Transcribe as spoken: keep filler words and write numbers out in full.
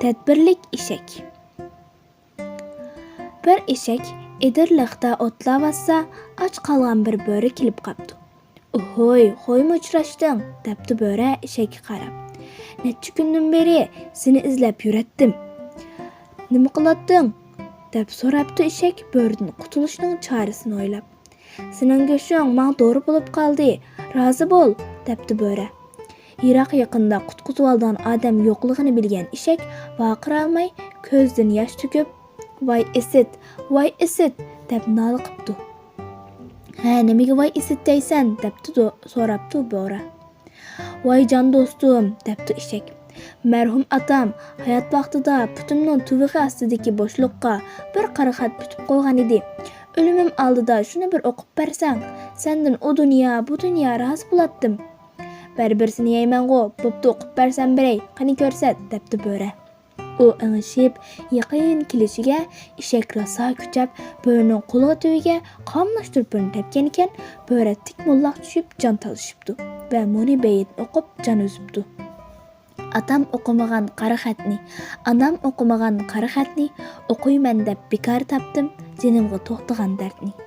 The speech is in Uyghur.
تەدبىرلىك ئېشەك. بىر ئېشەك ئېدىرلىقتا ئوتلاۋاتسا، ئاچ قالغان بىر بۆرە كېلىپ قاپتۇ. «ئوھوي، خويمۇ ئۇچراشتىڭ؟» دەپتۇ بۆرە ئېشەككە قاراپ. «نەچچە كۈندىن بېرى سېنى ئىزلەپ يۈرەتتىم.» «نېمە قىلاتتىڭ؟» دەپ سوراپتۇ ئېشەك بۆرىدىن قۇتۇلۇشنىڭ چارىسىنى ئويلاپ. «سېنىڭ گۆشۈڭ ماڭا دورا بولۇپ قالدى، رازى بول» دەپتۇ بۆرە. يىراق يېقىندا قۇتقۇزۇۋالىدىغان ئادەم يوقلۇقىنى بىلگەن ئېشەك ۋارقىرىيالماي، كۆزىدىن ياش تۆكۈپ، «ۋاي ئىسىت، ۋاي ئىسىت» دەپ نالە قىپتۇ. «ھە، نېمىگە ۋاي ئىسىت دەيسەن؟» دەپتۇ دو-، سوراپتۇ بۆرە. «ۋاي جان دوستۇم» دەپتۇ ئېشەك. «مەرھۇم ئاتام ھايات ۋاقتىدا پۇتۇمنىڭ تۇۋىقى ئاستىدىكى بوشلۇققا بىر قارا خەت پۈتۈپ قويغان ئىدى. ئۆلۈمۈم ئالدىدا شۇنى بىر ئوقۇپ بەرسەڭ، سەندىن ئۇ دۇنيا، بۇ دۇنيا رازى بولاتتىم.» «بەرىبىر سېنى يەيمەنغۇ، بوپتۇ، ئوقۇپ بەرسەم بېرەي، قېنى كۆرسەت» دەپتۇ بۆرە. ئۇ ئېڭىشىپ يېقىن كېلىشىگە، ئېشەك راسا كۈچەپ بۆرىنىڭ قۇلىقى تۈۋىگە قاملاشتۇرۇپ بىرنى تەپكەنىكەن، بۆرە تىك موللاق چۈشۈپ جان تالىشىپتۇ ۋە مۇنى بەيتنى ئوقۇپ جان ئۈزۈپتۇ: «ئاتام ئوقۇمىغان قارا خەتنى، ئانام ئوقۇمىغان قارا خەتنى ئوقۇيمەن دەپ بىكار تاپتىم جېنىمغا توختىغان دەردنى.»